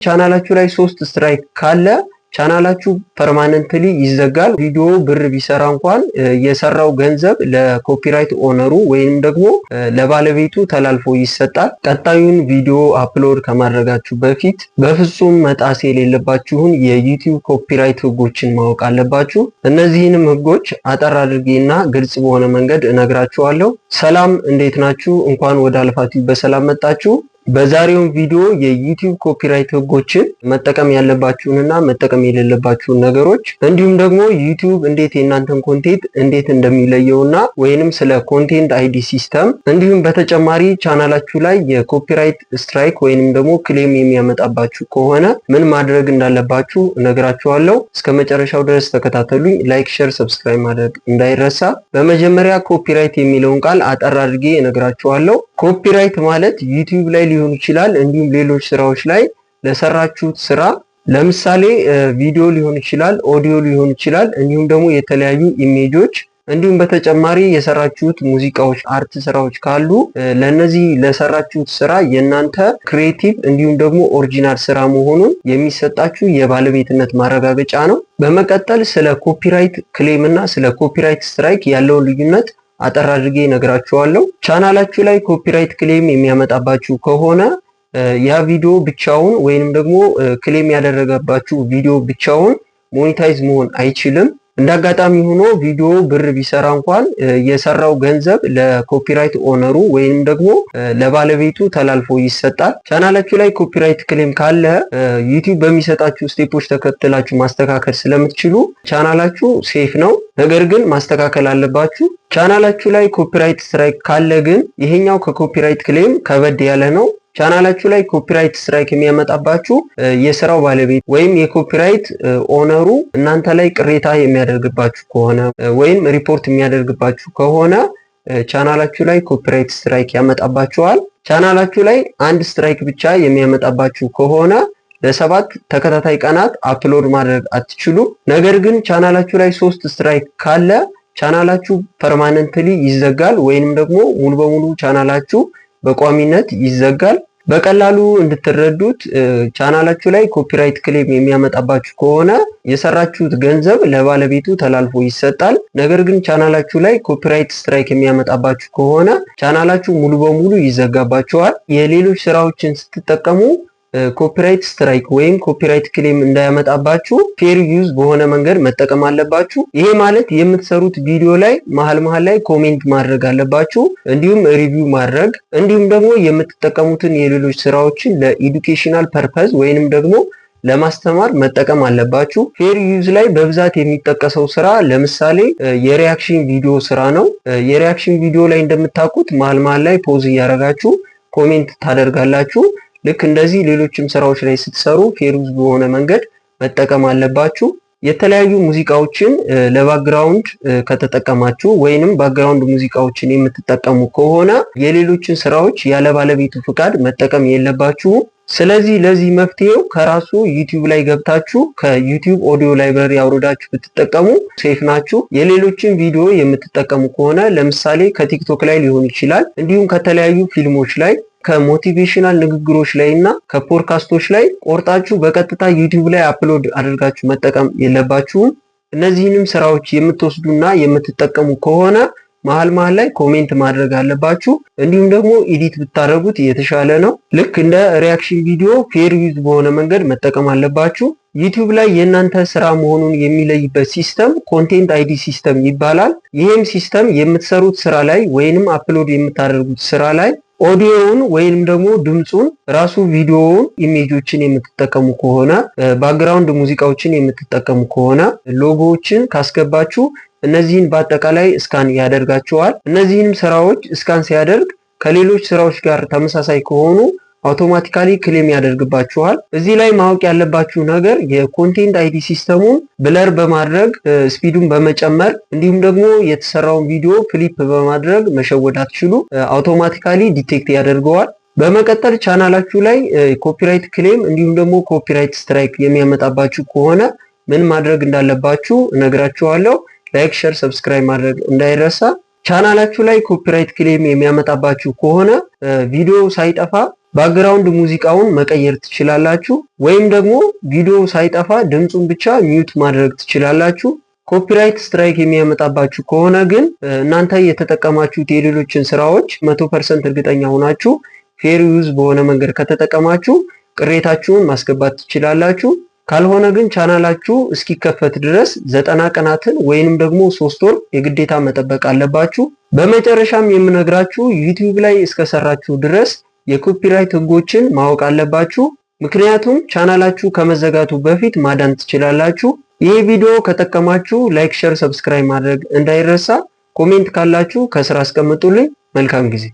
ቻናላችሁ ላይ ሶስት strike ካለ ቻናላችሁ permanently ይዘጋል። ቪዲዮ ብር ቢሰራ እንኳን የሰራው ገንዘብ ለ copyright owner ኡ ወይንም ደግሞ ለባለቤቱ ተላልፎ ይሰጣል። ቀጣዩን ቪዲዮ upload ከማድረጋችሁ በፊት በፍጹም መጣስ የሌለባችሁን የዩቲዩብ copyright ህጎችን ማወቅ አለባችሁ። እነዚህንም ህጎች አጠር አድርጌና ግልጽ በሆነ መንገድ እነግራችኋለሁ። ሰላም፣ እንዴት ናችሁ? እንኳን ወደ አልፋ ቲዩብ በሰላም መጣችሁ። በዛሬው ቪዲዮ የዩቲዩብ copyright ህጎችን፣ መጠቀም ያለባችሁንና መጠቀም የሌለባችሁን ነገሮች፣ እንዲሁም ደግሞ ዩቲዩብ እንዴት የእናንተን content እንዴት እንደሚለየውና ወይንም ስለ Content ID system፣ እንዲሁም በተጨማሪ ቻናላችሁ ላይ የ copyright strike ወይንም ደግሞ claim የሚያመጣባችሁ ከሆነ ምን ማድረግ እንዳለባችሁ እነግራችኋለሁ። እስከ መጨረሻው ድረስ ተከታተሉኝ። Like፣ share፣ subscribe ማድረግ እንዳይረሳ። በመጀመሪያ copyright የሚለውን ቃል አጠር አድርጌ እነግራችኋለሁ። Copyright ማለት ዩቲዩብ ላይ ሊሆን ይችላል፣ እንዲሁም ሌሎች ስራዎች ላይ ለሰራችሁት ስራ፣ ለምሳሌ ቪዲዮ ሊሆን ይችላል፣ ኦዲዮ ሊሆን ይችላል፣ እንዲሁም ደግሞ የተለያዩ image ኦች፣ እንዲሁም በተጨማሪ የሰራችሁት ሙዚቃዎች፣ art ስራዎች ካሉ ለነዚህ ለሰራችሁት ስራ የእናንተ creative እንዲሁም ደግሞ original ስራ መሆኑን የሚሰጣችሁ የባለቤትነት ማረጋገጫ ነው። በመቀጠል ስለ copyright claim እና ስለ copyright strike ያለውን ልዩነት አጠር አድርጌ እነግራችኋለሁ። ቻናላችሁ ላይ copyright claim የሚያመጣባችሁ ከሆነ ያ ቪዲዮ ብቻውን ወይንም ደግሞ claim ያደረገባችሁ ቪዲዮ ብቻውን monetize መሆን አይችልም። እንደ አጋጣሚ ሆኖ ቪዲዮ ብር ቢሰራ እንኳን የሰራው ገንዘብ ለ copyright owner ኡ ወይንም ደግሞ ለባለቤቱ ተላልፎ ይሰጣል። ቻናላችሁ ላይ copyright claim ካለ ዩቲዩብ በሚሰጣችሁ step ኦች ተከትላችሁ ማስተካከል ስለምትችሉ ቻናላችሁ safe ነው። ነገር ግን ማስተካከል አለባችሁ። ቻናላችሁ ላይ copyright strike ካለ ግን ይሄኛው ከ copyright claim ከበድ ያለ ነው። ቻናላችሁ ላይ copyright strike የሚያመጣባችሁ የስራው ባለቤት ወይም የ copyright owner ኡ እናንተ ላይ ቅሬታ የሚያደርግባችሁ ከሆነ ወይም ሪፖርት የሚያደርግባችሁ ከሆነ ቻናላችሁ ላይ copyright strike ያመጣባችኋል። ቻናላችሁ ላይ አንድ strike ብቻ የሚያመጣባችሁ ከሆነ ለ7 ተከታታይ ቀናት upload ማድረግ አትችሉም። ነገር ግን ቻናላችሁ ላይ ሶስት strike ካለ ቻናላችሁ permanently ይዘጋል ወይንም ደግሞ ሙሉ በሙሉ ቻናላችሁ በቋሚነት ይዘጋል። በቀላሉ እንድትረዱት ቻናላችሁ ላይ copyright claim የሚያመጣባችሁ ከሆነ የሰራችሁት ገንዘብ ለባለቤቱ ተላልፎ ይሰጣል። ነገር ግን ቻናላችሁ ላይ copyright strike የሚያመጣባችሁ ከሆነ ቻናላችሁ ሙሉ በሙሉ ይዘጋባችኋል። የሌሎች ስራዎችን ስትጠቀሙ copyright strike ወይም copyright claim እንዳያመጣባችሁ fair use በሆነ መንገድ መጠቀም አለባችሁ። ይሄ ማለት የምትሰሩት ቪዲዮ ላይ መሀል መሀል ላይ comment ማድረግ አለባችሁ፣ እንዲሁም review ማድረግ፣ እንዲሁም ደግሞ የምትጠቀሙትን የሌሎች ስራዎችን ለ educational purpose ወይንም ደግሞ ለማስተማር መጠቀም አለባችሁ። Fair use ላይ በብዛት የሚጠቀሰው ስራ ለምሳሌ የ reaction ቪዲዮ ስራ ነው። የ reaction ቪዲዮ ላይ እንደምታውቁት መሀል መሀል ላይ pause እያደረጋችሁ comment ታደርጋላችሁ። ልክ እንደዚህ ሌሎችም ስራዎች ላይ ስትሰሩ fair use በሆነ መንገድ መጠቀም አለባችሁ። የተለያዩ ሙዚቃዎችን ለ background ከተጠቀማችሁ ወይንም background ሙዚቃዎችን የምትጠቀሙ ከሆነ የሌሎችን ስራዎች ያለ ባለቤቱ ፍቃድ መጠቀም የለባችሁም። ስለዚህ ለዚህ መፍትሄው ከራሱ ዩቲዩብ ላይ ገብታችሁ ከዩቲዩብ audio library አውርዳችሁ ብትጠቀሙ safe ናችሁ። የሌሎችን ቪዲዮ የምትጠቀሙ ከሆነ ለምሳሌ ከቲክቶክ ላይ ሊሆን ይችላል፣ እንዲሁም ከተለያዩ ፊልሞች ላይ፣ ከ motivational ንግግሮች ላይ እና ከፖድካስቶች ላይ ቆርጣችሁ በቀጥታ ዩቲዩብ ላይ upload አድርጋችሁ መጠቀም የለባችሁም። እነዚህንም ስራዎች የምትወስዱና የምትጠቀሙ ከሆነ መሀል መሀል ላይ comment ማድረግ አለባችሁ። እንዲሁም ደግሞ edit ብታደርጉት የተሻለ ነው። ልክ እንደ reaction ቪዲዮ fair use በሆነ መንገድ መጠቀም አለባችሁ። ዩቲዩብ ላይ የእናንተ ስራ መሆኑን የሚለይበት system Content ID system ይባላል። ይህም system የምትሰሩት ስራ ላይ ወይንም upload የምታደርጉት ስራ ላይ ኦዲዮውን ወይንም ደግሞ ድምፁን ራሱ፣ ቪዲዮውን፣ image ኦችን የምትጠቀሙ ከሆነ፣ background ሙዚቃዎችን የምትጠቀሙ ከሆነ፣ ሎጎዎችን ካስገባችሁ እነዚህን በአጠቃላይ scan ያደርጋቸዋል። እነዚህንም ስራዎች scan ሲያደርግ ከሌሎች ስራዎች ጋር ተመሳሳይ ከሆኑ automatically claim ያደርግባችኋል። እዚህ ላይ ማወቅ ያለባችሁ ነገር የ Content ID system ኡን blur በማድረግ፣ speed ኡን በመጨመር፣ እንዲሁም ደግሞ የተሰራውን ቪዲዮ flip በማድረግ መሸወድ አትችሉ። Automatically detect ያደርገዋል። በመቀጠል ቻናላችሁ ላይ copyright claim እንዲሁም ደግሞ copyright strike የሚያመጣባችሁ ከሆነ ምን ማድረግ እንዳለባችሁ እነግራችኋለሁ። Like፣ share፣ subscribe ማድረግ እንዳይረሳ። ቻናላችሁ ላይ copyright claim የሚያመጣባችሁ ከሆነ ቪዲዮ ሳይጠፋ Background ሙዚቃውን መቀየር ትችላላችሁ፣ ወይም ደግሞ ቪዲዮ ሳይጠፋ ድምፁን ብቻ mute ማድረግ ትችላላችሁ። Copyright strike የሚያመጣባችሁ ከሆነ ግን እናንተ የተጠቀማችሁት የሌሎችን ስራዎች 100% እርግጠኛ ሆናችሁ fair use በሆነ መንገድ ከተጠቀማችሁ ቅሬታችሁን ማስገባት ትችላላችሁ። ካልሆነ ግን ቻናላችሁ እስኪከፈት ድረስ 90 ቀናትን ወይንም ደግሞ 3 ወር የግዴታ መጠበቅ አለባችሁ። በመጨረሻም የምነግራችሁ YouTube ላይ እስከሰራችሁ ድረስ የ copyright ህጎችን ማወቅ አለባችሁ። ምክንያቱም ቻናላችሁ ከመዘጋቱ በፊት ማዳን ትችላላችሁ። ይህ ቪዲዮ ከጠቀማችሁ like፣ share፣ subscribe ማድረግ እንዳይረሳ። Comment ካላችሁ ከስር አስቀምጡልኝ። መልካም ጊዜ።